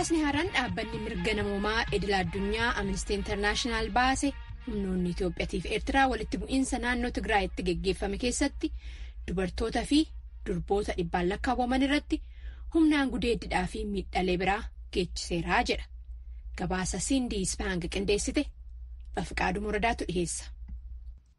Gabaasni haaraan dhaabbanni mirga namoomaa idil addunyaa Amnesty International baase humnoonni Itoophiyaatiif Eertiraa walitti bu'iinsa naannoo Tigraayitti geggeeffame keessatti dubartoota fi durboota dhibbaan lakkaawwaman irratti humnaan gudeeddidhaa fi miidhalee biraa geechiseeraa jedha. Gabaasa Sindii Ispaang qindeessite Bafiqaaduu Muradaatu dhiheessa.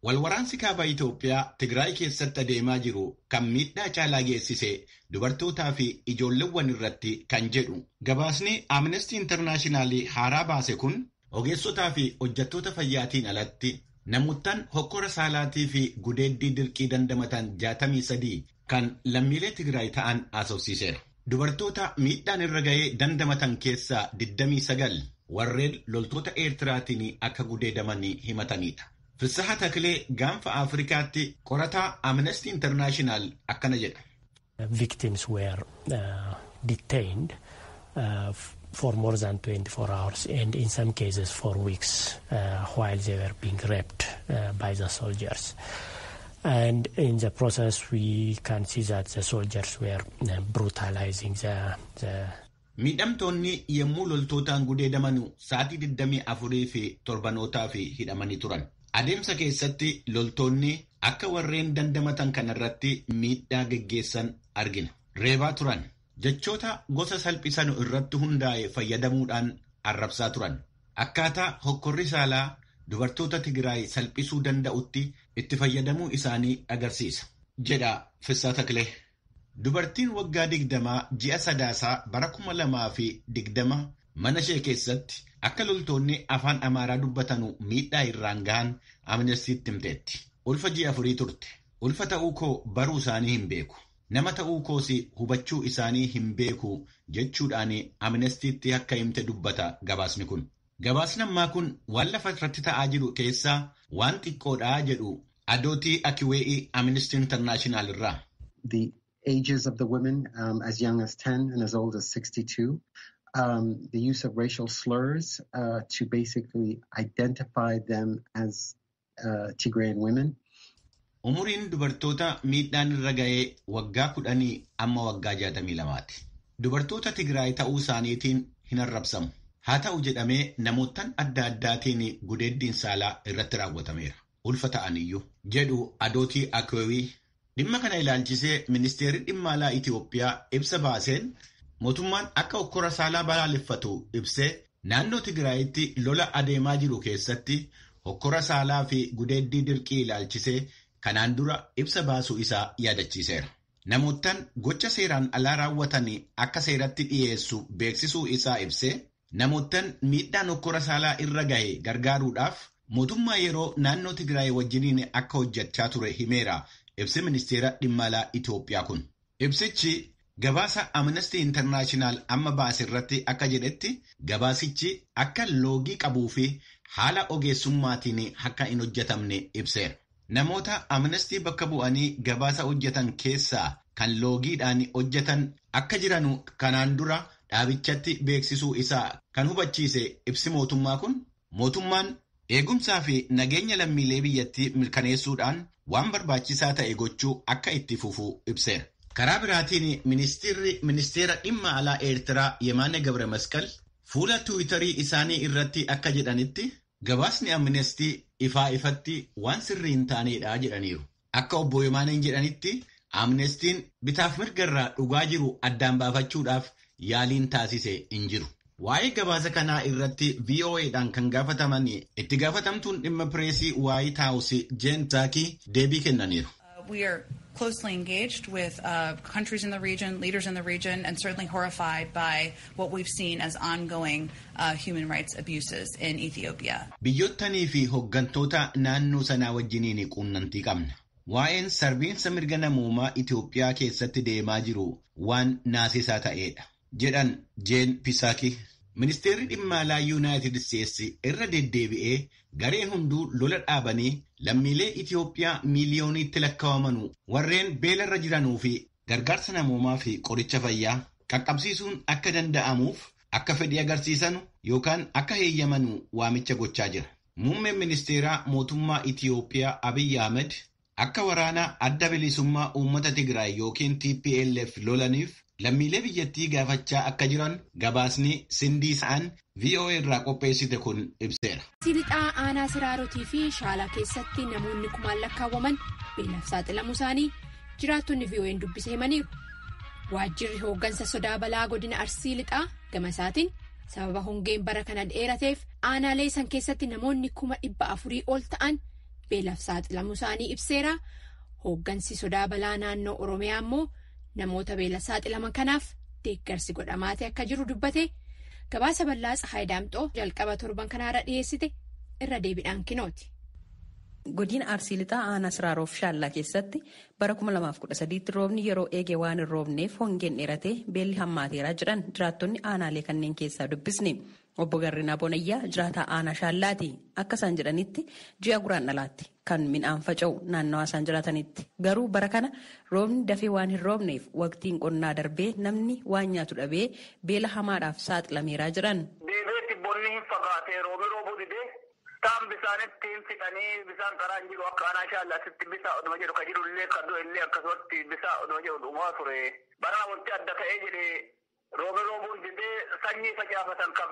Walwaraansi kaaba Itoophiyaa Tigraay keessatti adeemaa jiru kan miidhaa caalaa geessise dubartootaa fi ijoolleewwan irratti kan jedhu. Gabaasni Amnesty International haaraa baase kun ogeessotaa fi hojjettoota fayyaatiin alatti namoottan hokkora saalaatii fi gudeeddii dirqii dandamatan 63 kan lammiilee Tigraay ta'an haasofsiiseera. Dubartoota miidhaan irra ga'ee dandamatan keessaa 29 warreen loltoota Eertiraatiin akka gudeedaman himatanidha. Fissaha Taklee gaanfa Afrikaatti qorataa Amnesty International akkana jedha. Victims were detained for more than 24 hours and in some cases for weeks while they were being raped by the soldiers. And in the process we can see that the soldiers were brutalizing the Miidhamtoonni yommuu loltootaan gudeedaman sa'aatii 24 fi torbanootaa fi hidhamanii turan. Adeemsa keessatti loltoonni akka warreen dandamatan kanarratti miidhaa geggeessan argina. Reebaa turan. Jechoota gosa salphisanu irratti hundaa'e fayyadamuudhaan arrabsaa turan. Akkaataa hokkorri saalaa dubartoota Tigraay salphisuu danda'utti itti fayyadamuu isaanii agarsiisa. Jedha Fissaa Taklee. Dubartiin waggaa 20 ji'a Sadaasaa bara 2020 mana ishee keessatti akka loltoonni afaan Amaaraa dubbatanu miidhaa irraan gahan Amnestiitti himteetti. Ulfa ji'a 4 turte. Ulfa ta'uu koo baruu isaanii hin beeku. Nama ta'uu koos hubachuu isaanii hin beeku jechuudhaan Amnestiitti akka himte dubbata gabaasni kun. Gabaasni ammaa kun waan lafa irratti ta'aa jiru keessaa waan xiqqoodhaa jedhu Adootii Akiwee'ii Amnesty International irraa. The ages of the women as young as 10 and as old as 62. The use of racial slurs to basically identify them as Tigrayan women. Umuriin dubartoota miidhaan irra ga'ee waggaa 10 amma waggaa 62ti. Dubartoota Tigraay ta'uu isaaniitiin hin arrabsamu. Haa ta'u jedhamee namoottan adda addaatiin gudeeddiin saalaa irratti raawwatameera. Ulfa ta'aniyyuu jedhu Adootii Akwewii. Dhimma kana ilaalchisee ministeerri dhimma alaa Itoophiyaa ibsa baaseen mootummaan akka hokkora saalaa balaaleffatu ibsee naannoo Tigraayitti lola adeemaa jiru keessatti hokkora saalaa fi gudeeddii dirqii ilaalchisee kanaan dura ibsa baasuu isaa yaadachiiseera. Namoottan gocha seeraan alaa raawwatan akka seeratti dhiyeessu beeksisuu isaa ibsee namoottan miidhaan hokkora saalaa irra gahe gargaaruudhaaf mootummaa yeroo naannoo Tigraay wajjiniin akka hojjechaa ture himeera ibsi ministeera dhimma alaa Itoophiyaa kun. Ibsichi gabaasa Amnesty International amma baase irratti akka jedhetti gabaasichi akka loogii qabuu fi haala ogeessummaatiin akka hin hojjetamne ibseera. Namoota Amnesty bakka bu'anii gabaasa hojjetan keessaa kan loogiidhaan hojjetan akka jiranu kanaan dura dhaabichatti beeksisuu isaa kan hubachiise ibsi mootummaa kun mootummaan eegumsaa fi nageenya lammiilee biyyattii mirkaneessuudhaan waan barbaachisaa ta'e gochuu akka itti fufu ibseera. Karaa biraatiin ministeerri ministeera dhimma alaa Eertiraa Yemaane Gabre Masqal fuula Tiwiitarii isaanii irratti akka jedhanitti gabaasni Amnestii ifaa ifatti waan sirrii hin taanedha jedhaniiru. Akka obbo Yemaaneen jedhanitti Amnestiin bitaaf mirga irraa dhugaa jiru addaan baafachuudhaaf yaaliin taasise hin jiru. Waa'ee gabaasa kanaa irratti VOAdhaan kan gaafataman itti gaafatamtuun dhimma pireesii Waayit Haawus Jeen Saakii deebii kennaniiru. We are closely engaged with countries in the region, leaders in the region, and certainly horrified by what we've seen as ongoing human rights abuses in Ethiopia. Biyyottanii fi hooggantoota naannoo sanaa wajjiniin quunnamtii qabna. Waa'een sarbiinsa mirga namoomaa Itoophiyaa keessatti deemaa jiru waan naasisaa ta'edha, jedhan Jeen Pisaaki. Ministeerri dhimma alaa Yuunaayitid Isteetsi irra deddeebi'ee gareen hunduu lola dhaabanii lammiilee Itoophiyaa miiliyooniitti lakkaawamanu warreen beelarra jiranuu fi gargaarsa namoomaa fi qoricha fayyaa qaqqabsiisuun akka danda'amuuf akka fedhii agarsiisanu yookaan akka heeyyamanu waamicha gochaa jira. Muummeen ministeeraa mootummaa Itoophiyaa Abiyyi Ahmed akka waraana adda bilisummaa uummata Tigraay yookiin TPLF lolaniif lammiilee biyyattii gaafachaa akka jiran gabaasni Sindii Sa'an VOA irraa qopheessite kun ibseera. Lixaa aanaa Siraarotii fi Shaalaa keessatti namoonni kumaan lakkaawwaman beelaaf saaxilamuu isaanii jiraattonni VOA'n dubbise himaniiru. Waajjirri hooggansa sodaa balaa godina Arsii Lixaa gama isaatiin sababa hongeen bara kana dheerateef aanaalee san keessatti namoonni 400,000 ol ta'an beelaaf saaxilamuu isaanii ibseera. Hooggansi sodaa balaa naannoo Oromiyaa immoo namoota beela saaxilaman kanaaf deeggarsi godhamaatee akka jiru dubbate. Gabaasa bal'aa Tsahaay Daamxoo jalqaba torban kanaarra dhiyeessite irra deebiidhaan kinooti. Godina Arsii Lixaa aanaa Siraaroof Shaallaa keessatti bara 2013 roobni yeroo eege waan hin roobneef hongeen dheeratee beelli hammaateeraa jedhan jiraattonni aanaalee kanneen keessaa dubbisne. Obbo Garrinaa Bonayyaa jiraataa aanaa Shaallaati. Akka isaan jedhanitti ji'a guraandhalaatti kan midhaan faca'u naannawaa isaan jiraatanitti. Garuu bara kana roobni dafee waan hin roobneef waqtiin qonnaa darbee namni waan nyaatu dhabee beela hamaadhaaf saaxilameeraa jedhan. Deebiitti bonni hin fagaatee roobni roobuu didee taan bisaanitti hin fixanii bisaan karaa hin jiru akka aanaa Shaallaatti bisaa oduma jedhu ka jiru illee ka du'e illee akkasumatti bisaa oduma jedhu dhumaa ture. Bara wanti adda ta'ee jedhee roobi roobuun didee sanyii facaafatan kan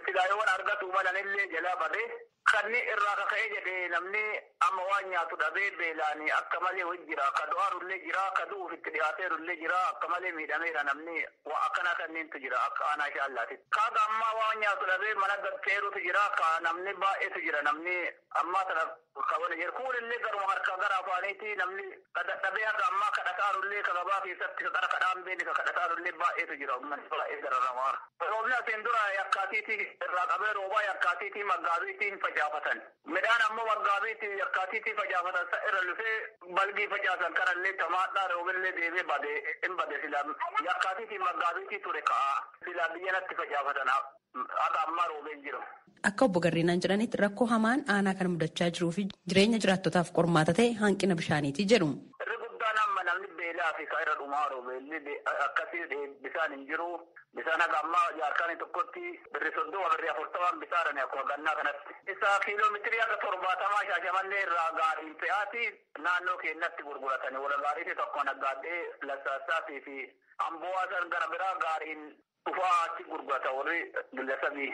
silaayoowwan argatu malanillee jalaa badee kanni irraa kaka'ee jedhee namni amma waan nyaatu dhabee beelaanii akka malee wajji jira ka du'aarullee jira ka du'uuf itti dhiyaateerullee jira akka malee miidhameera namni waa akkanaa kanneentu jira akka aanaa shaallaati. Kaaga ammaa waan nyaatu dhabee mana gadteerutu jira ka namni baay'eetu jira namni ammaa sana kabana jira kuunillee garuma harkaa gara afaaniiti namni kadhadhabee haga ammaa kadhataarullee ka gabaa keessatti ka qara kadhaan beeni ka kadhataarullee baay'eetu jira uummanni baay'ee gararramaa. Roobni asiin dura yakkaatiitii irraa qabee roobaa yakkaatiitii maggaabiitiin facaafatan. Midhaan ammoo maggaabiitii yakkaatiitii facaafatan sa irra lufee balgii facaasan kanallee tamaadhaa roobillee deebee bade hin bade silaa yakkaatiitii maggaabiitii ture ka'a silaa biyya natti facaafatan haga ammaa roobeen jiru. Akka obbo Garreenaan jedhanitti rakkoo hamaan aanaa kana mudachaa jiruu fi jireenya jiraattotaaf qormaata ta'e hanqina bishaaniiti jedhu. Irri guddaan amma namni beelaa fi kan irra dhumaa jiru beelli akkasii bishaan hin jiru. Bishaan haga ammaa jaarkaanii tokkotti birri 30 birri 40 bisaadhaan akkuma gannaa kanatti. Isa kiiloomeetirii haga 70 Shaashamannee irraa gaariin fe'aati naannoo keenyatti gurguratani. Warra gaariitii tokko naggaadhee lassaassaatii fi amboo san gara biraa gaariin dhufaa achi gurgurata warri gillasabii.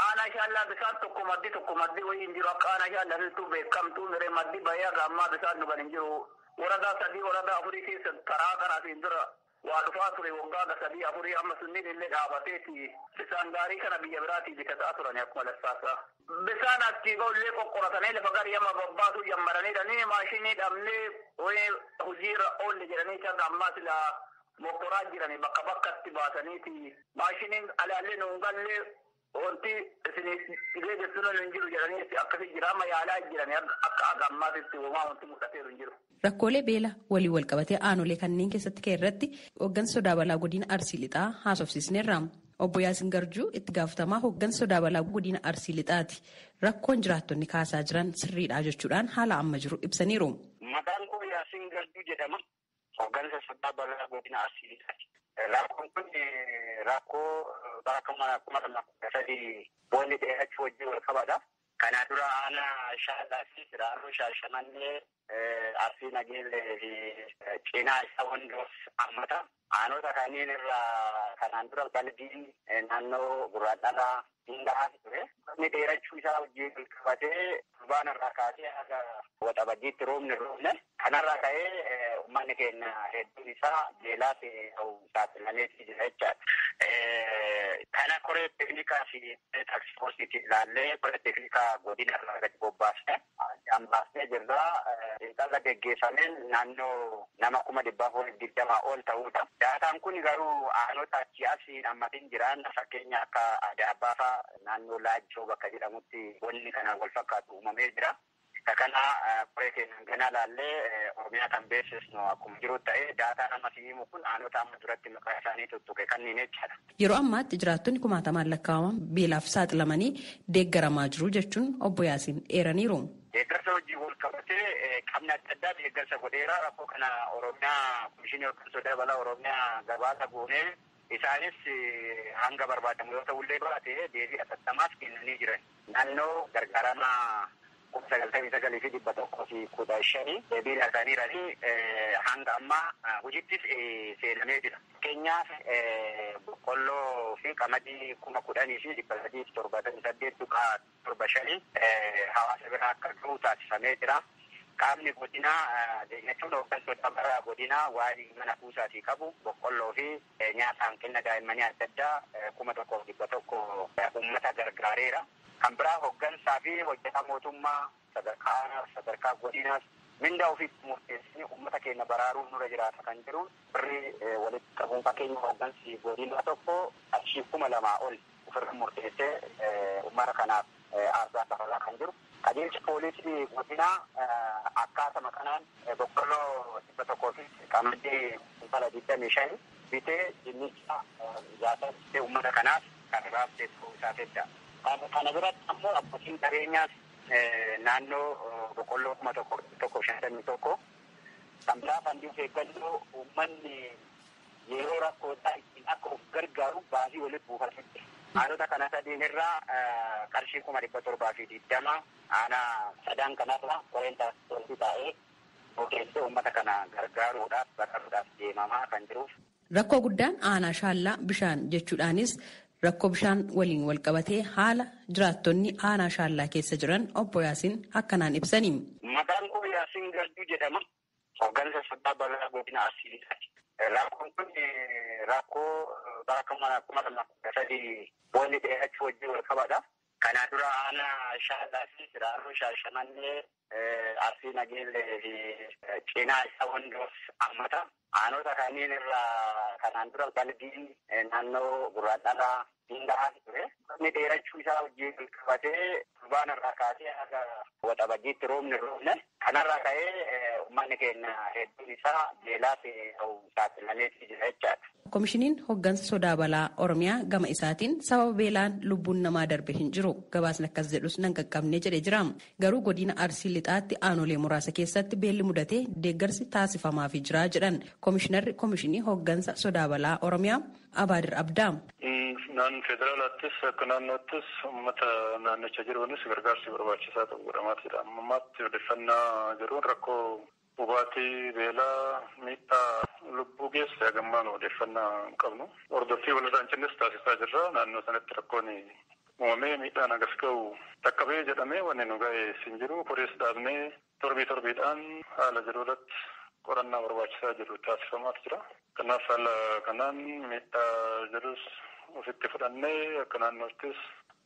Aanaa shaallaa bishaan tokko maddi wayii hin jiru akka aanaa shaallaa beekamtuu miree maddi bahee haga ammaa bishaan dhugan hin jiru. Waradaa 3 waradaa 4 keessa karaa karaatiin dura waa dhufaa ture waggaa 3 4 amma sunniin illee dhaabateeti bishaan gaarii kana biyya biraatii bitataa turan akkuma lassaasaa. Bishaan achii ba'ullee qoqqoratanii lafa garii amma babbaasuu jammaraniidhanii maashinii dhabnee hojiirra oolle jedhanii haga ammaa silaa mokkoraa jiranii bakka bakkatti baasaniiti maashiniin alaallee nuun gallee wanti isin geejjibsuun hin jiru jedhanii akkasii jira amma yaalaa jiranii akka haga ammaatitti homaa wanti mul'ateeru hin jiru. Rakkoolee beela waliin wal qabatee aanolee kanneen keessatti ka'e irratti hooggansa sodaa balaa godina Arsii Lixaa haasofsiisneerra. Obbo Yaasin Garjuu itti gaafatamaa hooggansa sodaa balaa godina Arsii Lixaati. Rakkoon jiraattonni kaasaa jiran sirriidha jechuudhaan haala amma jiru ibsaniiru. Maqaan koo Yaasin Garjuu jedhama. Hooggansa sodaa balaa godina Arsii Lixaati. Rakkoon kun rakkoo bara 2013 boolli dheerachuu wajjin wal qabata. Kana dura aanaa Shaallaa fi Siraaroo Shaashamannee Arsii Nageellee fi cinaa isaa Wandoof hammata. Aanota kanneen irraa kanaan dura balbiin naannoo Gurraadhalaa hin gahaa ture. Inni dheerachuu isaa wajjin wal qabatee turbaan irraa kaasee haga waxabajjiitti roobni roobne. Kanarraa ka'ee uummanni keenya hedduun isaa beelaa fi saaxilamee jira jechaadha. Kana koree teeknikaa fi taaksfoorsiitiin ilaallee koree teeknikaa godina irraa gadi bobbaasne hambaasnee jirra. Xiinxala geggeeffameen naannoo nama 420,000 ol ta'udha. Daataan kun garuu aanota achii asii ammatiin jiran fakkeenya akka Adaabbaa fa'aa naannoo Laajjoo bakka jedhamutti wanni kana wal fakkaatu uumamee jira. Kana koree keenyan ganaa laallee Oromiyaa kan beeksisnu akkuma jiru ta'ee daataan amma himu kun aanota amma duratti maqaa isaanii tuttuqe kanneen jechaadha. Yeroo ammaatti jiraattonni kumaatamaan lakkaa'aman beelaaf saaxilamanii deeggaramaa jiru jechuun obbo Yaasiin eeraniiru. Deeggarsa hojii wal qabatee qaamni adda addaa deeggarsa godheera rakkoo kana Oromiyaa komishinii hooggansa sodaa balaa Oromiyaa gabaasa goonee isaanis hanga barbaadamu yoo ta'ullee baate deebii atattamaas kennanii jiran. Naannoo gargaarama 99,115 deebii laataniiranii hanga ammaa hojiittis seenamee jira. Fakkeenyaaf boqqolloo fi qamadii 10,378.75 hawaasa biraa akka gahu taasifamee jira. Qaamni godinaa jechuun hooggantoota bara godinaa waan mana kuusaatii qabu boqqolloo fi nyaata hanqina daa'immanii adda addaa 1,100 uummata gargaareera. Kan biraa hooggansaa fi hojjetaa mootummaa sadarkaa aanaas sadarkaa godinaas mindaa ofiitti murteessanii uummata keenya baraaruun nurra jiraata kan jiru birrii walitti qabuun fakkeenya hooggansi godinaa tokko qarshii 2,000 ol ofirra murteessee uummata kanaaf aarsaa kafalaa kan jiru. Qajeelchi poolisii godinaa akkaatuma kanaan boqqolloo 100 fi qamadii kuntaala 25 bitee dinnicha 60 uummata kanaaf kan raabsee ta'uu isaa jecha. Kana biratti ammoo abbootiin qabeenyaas naannoo boqqolloo 1,151 kan biraa fandii of eeggannoo uummanni yeroo rakkootaa ittiin akka of gargaaru baasii walitti buufatetti. Aanota kana sadiin irraa qarshii 720,000 aanaa sadan kanarra qoreen taasifamtuu taa'ee murteessee uummata kana gargaaruudhaaf baraaruudhaaf deemamaa kan jiruuf. Rakkoo guddaan aanaa shaallaa bishaan jechuudhaanis rakkoo bishaan waliin walqabatee haala jiraattonni aanaa shaallaa keessa jiran obbo Yaasiin akkanaan ibsani. Maqaan koo Yaasiin Garduu jedhama. Hooggansa sodaa balaa godina Arsii Lixaati. Rakkoon kun rakkoo bara 2013 boolli dheerachuu wajjin wal qabata. Kana dura aanaa shaallaa fi Siraaroo Shaashamannee Arsii Nageellee fi cinaa isaa Wondoof hammata. Aanota kanneen irraa kanaan dura balbiin naannoo Gurraadhalaa hin ture. Inni dheerachuu isaa wajjin wal qabatee turbaan irraa kaasee haga waxabajjiitti roobni roobne. Kanarraa ka'ee uummanni keenya hedduun isaa beelaaf saaxilamee jira jechaadha. Komishiniin hoggansa sodaa balaa Oromiyaa gama isaatiin sababa beelaan lubbuun namaa darbe hin jiru. Gabaasni akkas jedhus nan qaqqabne jedhee jira. Garuu godina Arsii Lixaatti aanolee muraasa keessatti beelli mudatee deeggarsi taasifamaafii jira jedhan Komishinarri Komishinii hoggansa sodaa balaa Oromiyaa Abaadir Abdaa. Naannoo federaalaattis akka naannoottis uummata naannicha jiruunis gargaarsi barbaachisaa ta'u godhamaa jira. Ammammaatti odeeffannaa jiruun rakkoo hubaatii beelaa miidhaa lubbuu geesse hagammaan odeeffannaa hin qabnu. Hordoffii walirraa hin cinnes taasisaa jirra. Naannoo sanatti rakkoon uumamee miidhaan hagas ga'u dhaqqabee jedhamee wanni nu ga'e hin jiru. Korees dhaabnee torbii torbiidhaan haala jiru irratti qorannaa barbaachisaa jiru taasifamaa jira. Kanaaf haala kanaan miidhaa jirus ofitti fudhannee akka naannoottis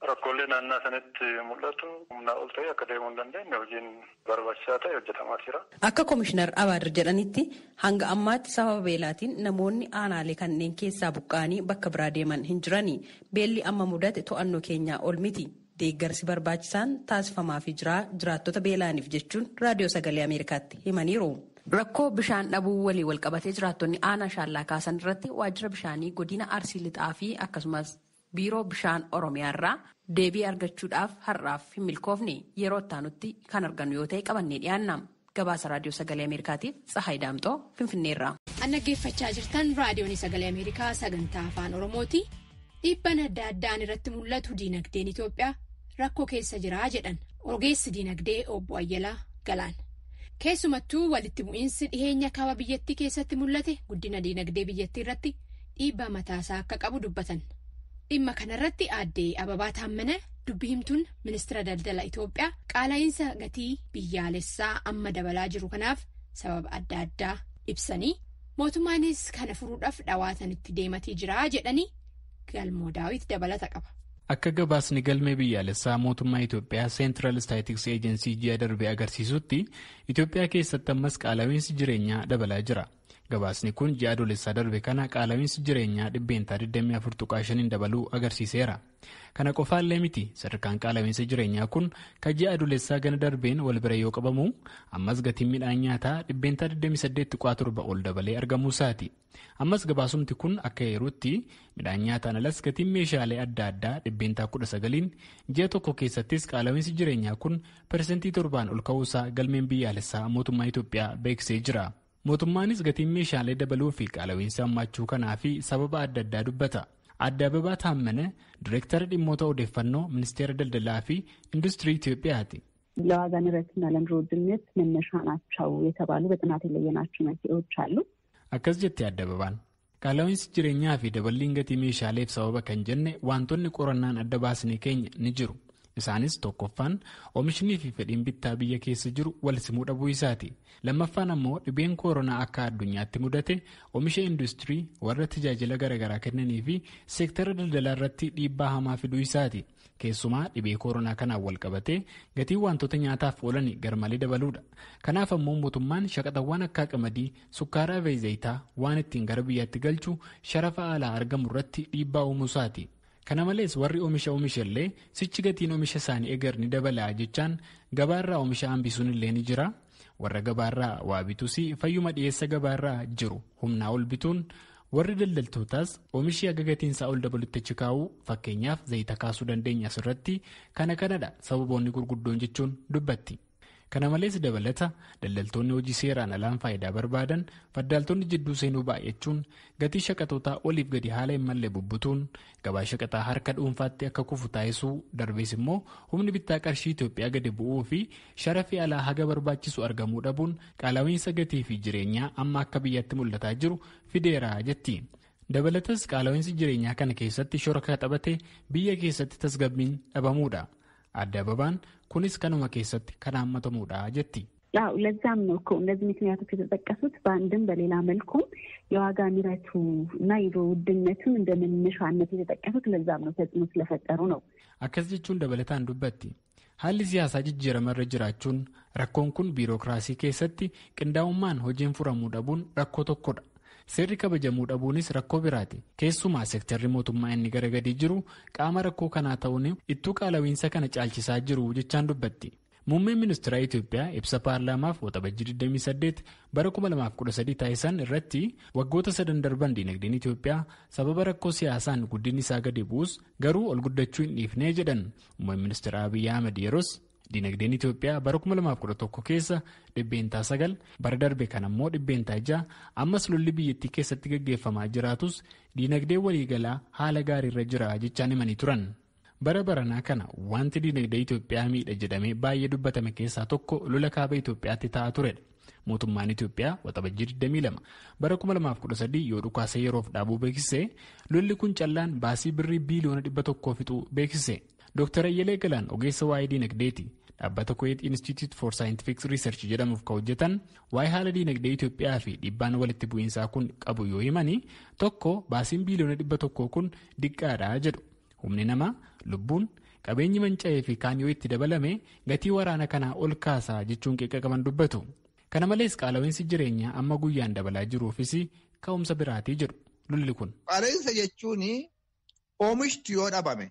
rakkoolee naannaa sanatti mul'atu humnaa ol ta'e akka deemuu hin dandeenye hojiin barbaachisaa ta'e hojjetamaa jira. Akka Komishinar Abaadir jedhanitti hanga ammaatti sababa beelaatiin namoonni aanaalee kanneen keessaa buqqa'anii bakka biraa deeman hin jirani. Beelli amma mudate to'annoo keenyaa ol miti. Deeggarsi barbaachisaan taasifamaafii jira jiraattota beelaaniif jechuun raadiyoo sagalee Ameerikaatti himaniiru. Rakkoo bishaan dhabuu walii walqabatee jiraattonni aanaa shaallaa kaasan irratti waajjira bishaanii godina Arsii Lixaa fi akkasumas biiroo bishaan Oromiyaa irraa deebii argachuudhaaf har'aaf hin milkoofne yeroo itti kan argannu yoo ta'e qabannee dhiyaanna. Gabaasa raadiyoo sagalee Ameerikaatiif Tsahaay Daamxoo Finfinneerra. Dhaggeeffachaa jirtan raadiyoon sagalee Ameerikaa sagantaa afaan Oromooti. Dhiibbaan adda addaan irratti mul'atu diinagdeen Itoophiyaa rakkoo keessa jira jedhan ogeessi diinagdee obbo Ayyalaa Galaan. Keessumattuu walitti bu'iinsi dhiheenya kaaba biyyattii keessatti mul'ate guddina diinagdee biyyattii irratti dhiibbaa mataasaa akka qabu dubbatan. Dhimma kanarratti aaddee Ababaa Taammana dubbi himtuun ministeera daldala Itoophiyaa qaala'iinsa gatii biyyaalessaa amma dabalaa jiru kanaaf sababa adda addaa ibsanii mootummaanis kana furuudhaaf dhawaatan itti deematii jira jedhanii galmoo daawit dabalata qaba. Akka gabaasni galmee biyyaalessaa mootummaa Itoophiyaa Seentiral Istaatiks Eejensii ji'a darbe agarsiisutti Itoophiyaa keessatti ammas qaala'iinsi jireenyaa dabalaa jira. Gabaasni kun ji'a adoolessaa darbe kana qaala'iinsi jireenyaa 24.5% dabaluu agarsiiseera. Kana qofaallee miti sadarkaan qaala'iinsa jireenyaa kun kan ji'a adoolessaa gana darbeen wal bira yoo qabamu ammas gatiin midhaan nyaataa 28.7% ol dabalee argamuu isaati. Ammas gabaasumti kun akka yerootti midhaan nyaataan alas gatiin meeshaalee adda addaa 19% ji'a tokko keessattis qaala'iinsi jireenyaa kun 7% ol ka'uusaa galmeen biyyaalessaa mootummaa Itoophiyaa beeksisee jira. Mootummaanis gatiin meeshaalee dabaluu fi qaala'iinsa hammaachuu kanaa fi sababa adda addaa dubbata. Adde Ababaa Taammane Direektara dhimmoota odeeffannoo Ministeera Daldalaa fi Industirii Itoophiyaati. ለዋጋ ንረትና ለኑሮ ውድነት መነሻ ናቸው የተባሉ በጥናት የለየናቸው መንስኤዎች አሉ። Akkas jetti Aadde Ababaan. Qaala'insi jireenyaa fi daballiin gatii meeshaaleef sababa kan jenne wantoonni qorannaan adda baasne keenya ni jiru. Isaanis tokkoffaan oomishnii fi fedhiin bittaa biyya keessa jiru wal simuu dhabuu isaati. Lammaffaan ammoo dhibeen koronaa akka addunyaatti mudate oomisha industirii warra tajaajila garaagaraa kennanii fi seektara daldalaa irratti dhiibbaa hamaa fiduu isaati. Keessumaa dhibee koronaa kanaan wal qabatee gatiin wantoota nyaataaf oolan garmalee dabaluudha. Kanaaf ammoo mootummaan shaqaxawwan akka qamadii, sukkaaraa fi zayitaa waan ittiin gara biyyaatti galchu sharafa alaa argamu irratti dhiibbaa uumuu isaati. Kana malees warri oomisha oomishallee sichi gatiin oomisha isaanii eegar ni dabala jechaan gabaarraa oomisha hambisuun illee ni jira. Warra gabaarraa waa bituus fayyuma dhiyeessa gabaarraa jiru humnaa ol bituun warri daldaltootaas oomishii haga gatiinsaa ol dabalutti achi kaa'uu fakkeenyaaf zayita kaasuu dandeenya asirratti kana kanadha sababoonni gurguddoon jechuun dubbatti. Kana malees dabalata daldaltoonni hojii seeraan alaan faayidaa barbaadan faddaaltonni jidduu seenuu baay'achuun gatii shaqaxootaa oliif gadi haala hin malle bubbutuun gabaa shaqaxaa harka dhuunfaatti akka kufu taasisuu darbees immoo humni bittaa qarshii Itoophiyaa gadi bu'uu fi sharafii alaa haga barbaachisu argamuu dhabuun qaala'iinsa gatii fi jireenyaa amma akka biyyatti mul'ataa jiru fideera jetti. Dabalatas qaala'iinsi jireenyaa kana keessatti shoora taphate biyya keessatti tasgabbiin dhabamuudha. Aadde Ababaan kunis kanuma keessatti kan hammatamuudha jetti. ያው ለዛም ነው እኮ እነዚህ ምክንያቶች የተጠቀሱት በአንድም በሌላ መልኩም የዋጋ ንረቱ እና የኑሮ ውድነቱን እንደ መነሻነት የተጠቀሱት ለዛም ነው ተጽዕኖ ስለፈጠሩ ነው። Akkas jechuun dabalataan dubbatti. Haalli siyaasaa jijjiirama irra jiraachuun rakkoon kun biirokiraasii keessatti qindaa'ummaan hojiin furamuu dhabuun rakkoo tokkodha. Seerri kabajamuu dhabuunis rakkoo biraati. Keessumaa seektarri mootummaa inni gara gadii jiru qaama rakkoo kanaa ta'uun ittuu qaala'iinsa kana caalchisaa jiru jechaan dubbatti. Muummeen ministeera Itoophiyaa ibsa paarlaamaaf waxabajjii 28 bara 2013 taasisan irratti waggoota sadan darban diinagdeen Itoophiyaa sababa rakkoo siyaasaan guddinni isaa gadi bu'us garuu ol guddachuu hin dhiifnee jedhan. Muummeen ministeera Abiyyi Ahmed yeroos diinagdeen Itoophiyaa bara 2011 keessa 9% bara darbe kan ammoo 6% ammas lolli biyyattii keessatti gaggeeffamaa jiraatus diinagdee waliigalaa haala gaariirra jira jechaan himanii turan. Bara baranaa kana wanti diinagdee Itoophiyaa miidha jedhamee baay'ee dubbatame keessaa tokko lola kaaba Itoophiyaatti ta'aa turedha. Mootummaan Itoophiyaa waxabajjii 22 bara 2013 yoo dhukaasa yeroof dhaabuu beeksise lolli kun callaan baasii birrii biiliyoona 100 fixuu beeksise. Dr. Ayyalee Galaan ogeessa waa'ee diinagdeeti. Dhaabbata Kuwait Institute for Scientific Research jedhamuuf kan hojjetan waa'ee haala diinagdee Itoophiyaa fi dhiibbaan walitti bu'iinsaa kun qabu yoo himani tokko baasiin biiliyoona 100 kun diqqaadha jedhu. Humni namaa lubbuun qabeenyi manca'ee fi kaan yoo itti dabalame gatii waraana kanaa ol kaasaa jechuun qeeqa qaban dubbatu. Kana malees qaala'insi jireenyaa amma guyyaan dabalaa jiruufis ka'umsa biraatii jedhu lolli kun. Qaala'insa jechuun oomishti yoo dhabame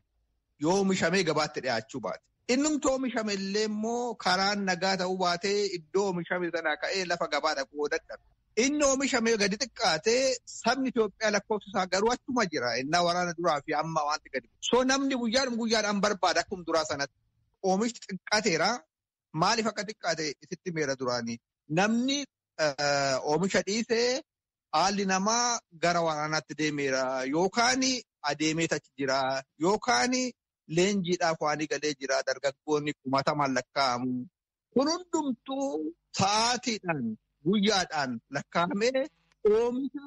yoo oomishamee gabaatti dhiyaachuu baate. Innumti oomishame illee immoo karaan nagaa ta'uu baatee iddoo oomishame sanaa ka'ee lafa gabaa dhaquu dadhabe. Inni oomishame gadi xiqqaatee sabni Itoophiyaa lakkoofsa isaa garuu achuma jira. Innaa waraana duraa fi amma wanti gadi. So namni guyyaadhaan barbaada akkuma duraa sanatti. Oomishti xiqqaateera. Maaliif akka xiqqaate isitti meera duraanii? Namni oomisha dhiisee haalli namaa gara waraanaatti deemeera yookaan adeemee achi jira yookaan leenjiidhaaf waan galee jira dargaggoonni kumatamaan lakkaa'amu. Kun hundumtuu sa'aatiidhaan guyyaadhaan lakkaa'amee oomisha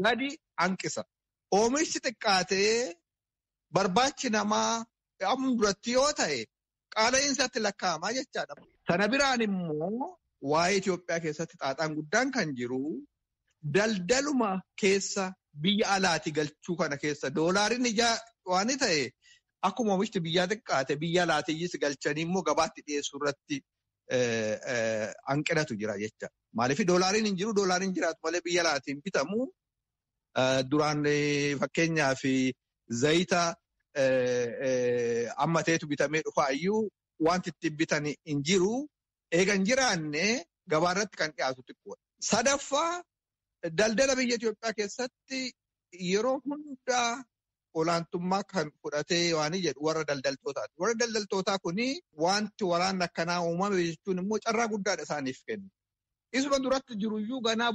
gadi hanqisa. Oomishti xiqqaatee barbaachi namaa amma duratti yoo ta'e qaala'iinsatti lakkaa'amaa jechaadha. Sana biraan immoo waa'ee Itoophiyaa keessatti xaaxaan guddaan kan jiru daldaluma keessa biyya alaati galchuu kana keessa doolaariin ijaa waan ta'e akkuma oomishti biyyaa xiqqaate biyya alaatiyyis galchanii immoo gabaatti dhiyeessuu irratti hanqinatu jira jecha. Maaliif doolaariin hin jiru doolaariin jiraatu malee biyya alaatiin bitamu duraan fakkeenyaaf zayita amma ta'etu bitamee dhufaa iyyuu wanti ittiin bitan hin jiru. Eega hin jiraanne gabaarratti kan dhiyaatu xiqqoodha. Sadaffaa daldala biyya Itoophiyaa keessatti yeroo hundaa olaantummaa kan fudhatee waan jedhu warra daldaltootaati. Warra daldaltootaa kuni wanti waraanni akkanaa uumame jechuun immoo carraa guddaadha isaaniif kennu. Isuma duratti jiruyyuu ganaa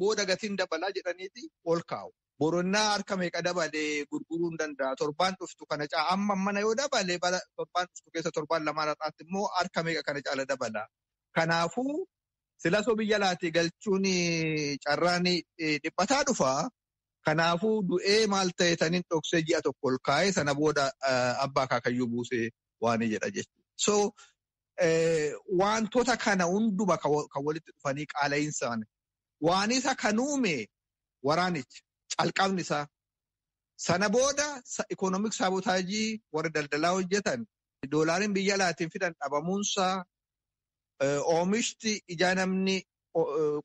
booda gatiin dabalaa jedhaniiti ol kaa'u. Boronnaa harka meeqa dabalee gurguruu hin danda'a. Torbaan dhuftu kana caala amma mana yoo dabale torbaan dhuftu keessa torbaan lamaan har'aatti immoo harka meeqa kana caala dabala. Kanaafuu silasoo biyya alaatii galchuun carraan dhiphataa dhufa. Kanaafuu du'ee maal ta'e taniin dhoksee ji'a tokko ol kaa'ee sana booda abbaa akaakayyuu buusee waan jedha jechuudha. So wantoota kana hunduma kan walitti dhufanii qaala'insaan waan isa kan uume waraanicha calqabni isaa. Sana booda ikoonomik saabotaajii warra daldalaa hojjetan doolaariin biyya alaatiin fidan dhabamuunsaa oomishti ijaa namni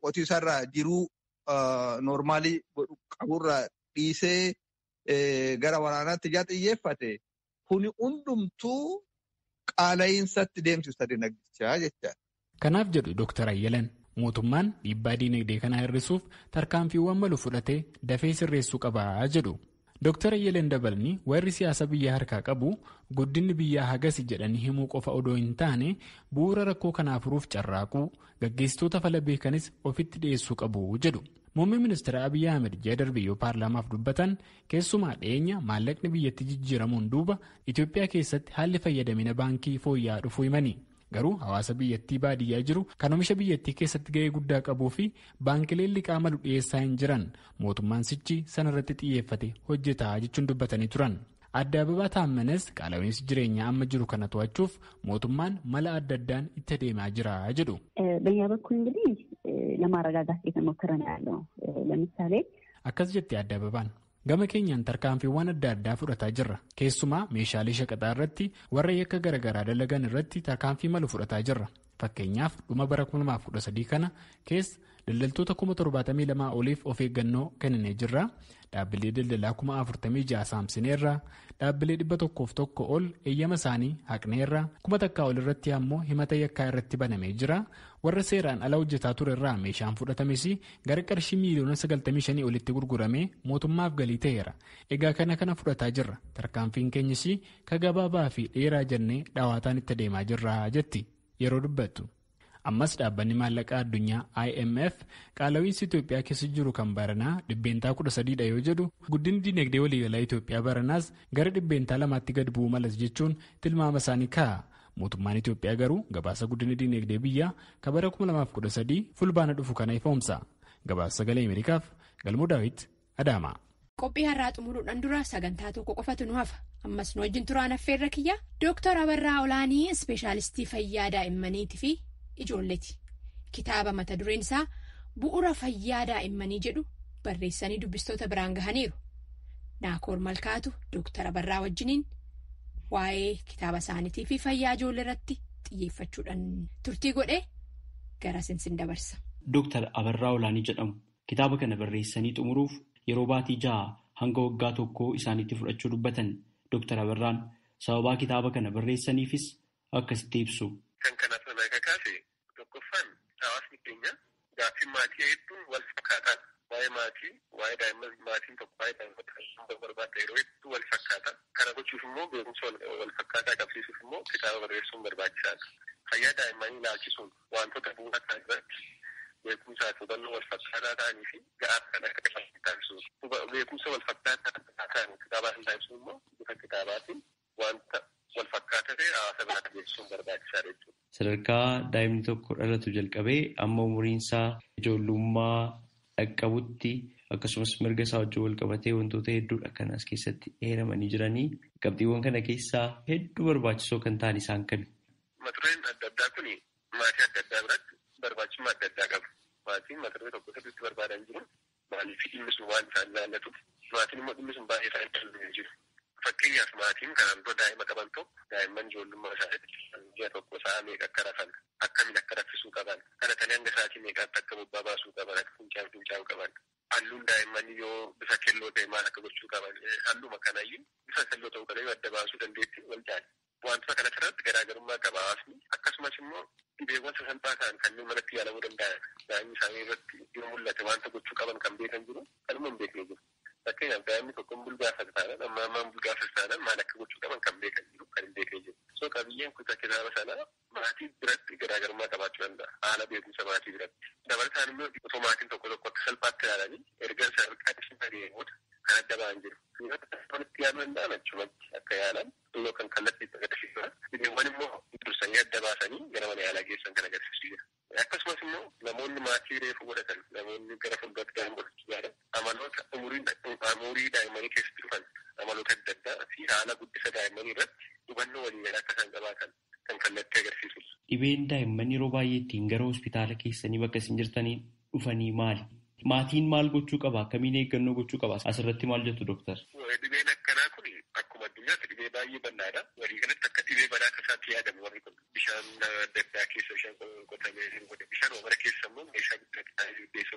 qotiisarraa jiruu noormaalii qaburraa dhiisee gara waraanaatti ijaa xiyyeeffate kuni hundumtuu qaala'iinsatti deemsisa dinagdichaa jechaadha. Kanaaf jedhu Dr. Ayyalan mootummaan dhiibbaa dinagdee kanaa hir'isuuf tarkaanfiiwwan malu fudhatee dafee sirreessuu qabaa jedhu. Dr. Ayyalan dabalanii warri siyaasa biyyaa harkaa qabu guddinni biyyaa hagasi jedhanii himuu qofa odoo hin taane bu'uura rakkoo kanaa furuuf carraaquu gaggeessitoota fala beekanis ofitti dhiyeessuu qabu jedhu. Muummeen ministeera Abiyyi Ahmed ji'a darbe yoo paarlaamaaf dubbatan keessumaa dhiyeenya maallaqni biyyatti jijjiiramuun duuba Itoophiyaa keessatti haalli fayyadamina baankii fooyya'aa dhufuu himani. Garuu hawaasa biyyattii baadiyyaa jiru kan oomisha biyyattii keessatti ga'ee guddaa qabuu fi baankileen liqaa malu dhiyeessaa hin jiran mootummaan sichi sanarratti xiyyeeffate hojjetaa jechuun dubbatanii turan. Adda Ababaa Taammanes qaala'iinsi jireenyaa amma jiru kana to'achuuf mootummaan mala adda addaan itti adeemaa jira jedhu. በእኛ በኩል እንግዲህ ለማረጋጋት እየተሞከረ ነው ያለው። ለምሳሌ akkas jetti Adda Ababaan. Gama keenyaan tarkaanfiiwwan adda addaa fudhataa jirra. Keessumaa meeshaalee shaqaxaa irratti warra yakka garaagaraa dalagan irratti tarkaanfii malu fudhataa jirra. Fakkeenyaaf dhuma bara 2013 kana keessa daldaltoota 72,000 oliif of eeggannoo kenninee jirra. Dhaabbilee daldalaa 46,000 saamsineerra. Dhaabbilee 101 ol eeyyama isaanii haqneerra. 1,000 ol irratti ammoo himata yakkaa irratti banamee jira. Warra seeraan ala hojjetaa ture irraa meeshaan fudhatames gara qarshii miiliyoona 95 olitti gurguramee mootummaaf galii ta'eera. Egaa kana fudhataa jirra. Tarkaanfiin keenyas ka gabaabaa fi dheeraa jennee dhawaataan itti adeemaa jirra jetti yeroo dubbattu. Ammas dhaabbanni maallaqaa addunyaa IMF qaala'iinsi Itoophiyaa keessa jiru kan baranaa 13% yoo jedhu guddinni dinagdee waliigalaa Itoophiyaa baranaas gara 2% gad bu'uu malas jechuun tilmaama isaanii kaa'a. Mootummaan Itoophiyaa garuu gabaasa guddinni dinagdee biyyaa kan bara 2013 fulbaana dhufu kana ifoomsa. Gabaasa sagalee Ameerikaaf Galmoo Daawit Adaama. Qophii har'aa xumuruudhaan dura sagantaa tokko qofatu nu hafa. Ammas nu wajjin turaan affeerra kiyya. Dooktar Abarraa Olaanii ispeeshaalistii fayyaa daa'immaniitii fi ijoolleeti. Kitaaba mata dureen isaa bu'uura fayyaa daa'immanii jedhu barreessanii dubbistoota biraan gahaniiru. Naakoor Malkaatu Dooktar Abarraa wajjiniin waa'ee kitaaba isaaniitii fi fayyaa ijoollee irratti xiyyeeffachuudhaan turtii godhee gara sinsin dabarsa. Dooktar Abarraa Olaanii jedhamu. Kitaaba kana barreessanii xumuruuf yeroo baatii 6 hanga waggaa 1 isaaniitti fudhachuu dubbatan. Dooktar Abarraan sababaa kitaaba kana barreessaniifis akkasitti ibsu. Kan kanaaf nama kakaase tokkoffaan hawaasni keenya gaaffii maatii hedduun wal fakkaataadha. Waa'ee maatii, waa'ee daa'imman maatiin tokko waa'ee daa'imman barbaadda yeroo hedduu wal fakkaata. Kana gochuuf immoo beekumsa wal fakkaataa qabsiisuuf immoo kitaaba barreessuun barbaachisaadha. Fayyaa daa'immanii ilaalchisuun wantoota bu'uura ta'an irratti beekumsaa fi hubannoo wal fakkaataa ta'anii fi ga'aa kan akka taasisu. Beekumsa wal fakkaataa ta'an kitaabaa hin taasisu immoo bifa kitaabaatiin wanta wal fakkaataa ta'e hawaasa biratti beeksisuun barbaachisaadha jechuudha. Sadarkaa daa'imni tokko dhalatu jalqabee amma umuriin isaa ijoollummaa dhaqqabutti akkasumas mirga isaa wajjin wal qabatee wantoota hedduudha kan as keessatti eeramanii jiranii qabxiiwwan kana keessaa hedduu barbaachisoo kan ta'an isaan kami. Mata dureen adda addaa kun maatii adda addaa biratti barbaachisummaa adda addaa qaba. Maatiin mata duree tokko sirriitti barbaadan jiru maaliif dhimmi sun waan isaan ilaallatuuf maatiin immoo dhimmi sun baay'ee isaan ilaallatu jiru. Fakkeenyaaf maatiin kanaan dura daa'ima qaban tokko daa'imman ijoollummaa isaaniitti ji'a tokko sa'a meeqa akka rafan akkamiin akka raffisuu qaban kadhatanii hanga sa'aatii meeqaatti akka bobbaa baasuu qaban akka fincaa'u fincaa'uu qaban halluun daa'immanii yoo bifa keelloo ta'e maal akka gochuu qaban halluma kanayyuu bifa keelloo ta'uu kanayyuu adda baasuu dandeettii wal caala. Wantoota kana irratti garaagarummaa qaba hawaasni akkasumas immoo dhibeewwan sasalphaa ta'an kanneen manatti yaalamuu danda'an daa'imni isaanii irratti yoo mul'ate wanta gochuu qaban kan beekan jiru kanuma hin beekne jiru. Fakkeenyaaf daa'imni tokko bulgaafata taanaan amma ammaan bulgaafata taanaan maal akka gochuu qaban kan beekan jiru kan hin beekne jiru. So qabiyyeen kutaa kitaaba sanaa maatii biratti garaagarummaa qabaachuu danda'a. Haala beekumsa maatii biratti. Dabalataan immoo otoo maatiin tokko tokko akka salphaatti ilaalanii erga sadarkaa isin gahee booda kan adda ba'an jiru. Walitti yaaluu danda'an achumatti akka yaalan yoo kan kallattii itti agarsiisudha. Dhibeewwan immoo dursanii adda baasanii gara mana yaalaa geessan kan agarsiisu jira. Akkasumas immoo namoonni maatii reefu godhatan namoonni gara fuulduraatti daa'ima godhachuu yaalan amaloota umurii daa'immanii keessatti dhufan amaloota adda addaa fi haala guddisa daa'immanii irratti hubannoo waliigalaa akka isaan qabaatan kan kallattii agarsiisudha. Dhibeen daa'imman yeroo baay'ee ittiin gara hospitaala keessanii bakka isin jirtanii dhufanii maali? Maatiin maal gochuu qaba? Akkamiin eeggannoo gochuu qaba? Asirratti maal jettu dooktar? Dhibeen akkanaa kun akkuma addunyaatti dhibee baay'ee bal'aadha. Waliigalatti akka dhibee balaa tasaatti yaadamu warri kun bishaan adda addaa keessa bishaan qotamee bishaan mana keessa immoo meeshaa guddaa keessa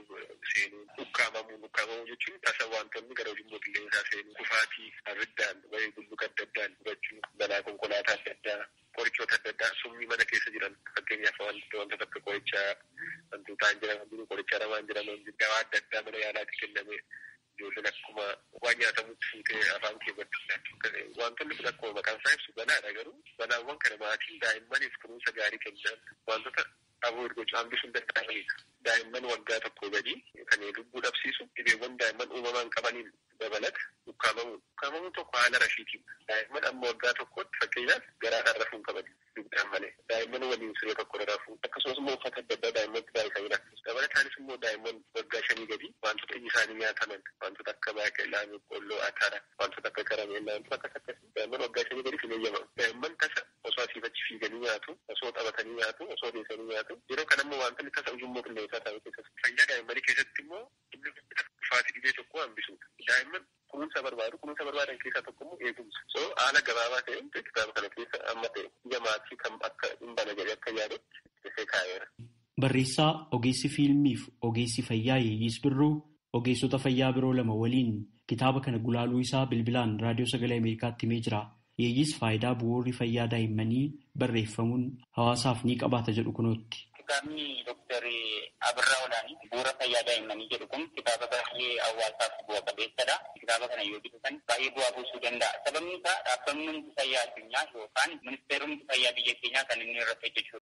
seenuu ukkaamamuu jechuun tasa wantoonni gara ujummoo qilleensaa seenuu kufaatii abiddaan wayii bulluqa adda addaan gubachuu balaa konkolaataa adda addaa qorichoota adda addaa summii mana keessa jiran fakkeenyaaf wantoota akka qorichaa wantoota jedhaman jiru qoricha ramaan jedhaman jiru dawaa adda addaa mana yaalaatti kenname ijoolleen akkuma waan nyaatamutti fuutee afaan keewwattu wantoonni kun akkuma maqaan isaa ibsu balaadha garuu balaawwan kana maatiin daa'immaniif kunuunsa gaarii kennan wantoota aboo gochuu hambisuun danda'amanidha. Daa'imman waggaa tokko gadi kan lubbuu dhabsiisu dhibeewwan daa'imman uumamaan qabaniin dabalata ukkaamamuun. Ukkaamamuun tokko haala rashiitiin daa'imman amma waggaa tokkotti fakkeenyaaf garaadhaan rafuu hin qaban dugdaan malee daa'imman waliin siree tokko rafuu akkasumas immoo uffata adda addaa daa'immanitti baay'isanii rakkisu. Dabalataanis immoo daa'imman waggaa 5 gadi wantoota iji isaanii nyaataman wantoota akka baaqelaa, boqqolloo, atara wantoota akka karameellaa wantoota akkas akkasii daa'imman waggaa 5 gadi hin eeyyamamu. Daa'imman tasa osoo asii achi fiiganii nyaatu, osoo taphatanii nyaatu, osoo deessanii nyaatu yeroo kana immoo wantoonni tasa ujummoo qilleensaa ta'an keessatti fayyaa daa'immanii keessatti immoo inni dhufaatii dhibee tokko hambisuudha. Daa'imman kunuunsa barbaadu kunuunsa barbaadan keessaa tokko immoo eegumsa. So haala gabaabaa ta'een kitaaba kana keessa amma ta'e ija maatii kan akka hin bana jedhee akka yaadutti dhufee kaa'eera. Barreessaa ogeessi fiilmiif ogeessi fayyaa Yeeyyis Birruu ogeessota fayyaa biroo lama waliin kitaaba kana gulaaluu isaa bilbilaan raadiyoo sagalee Ameerikaatti himee jira. Yeeyyis faayidaa bu'uurri fayyaa daa'immanii barreeffamuun hawaasaaf ni qabaata jedhu kunootti. Kitaabni Dooktar Abirraa Olaanii bu'uura fayyaa daa'immanii jedhu kun kitaaba baay'ee hawaasaaf bu'a qabeessadha. Kitaaba kana yoo bitatan baay'ee bu'aa buusuu danda'a. Sababni isaa dhaabbanni fayyaa addunyaa yookaan ministeerri fayyaa biyya keenyaa kan inni irratti hojjechuu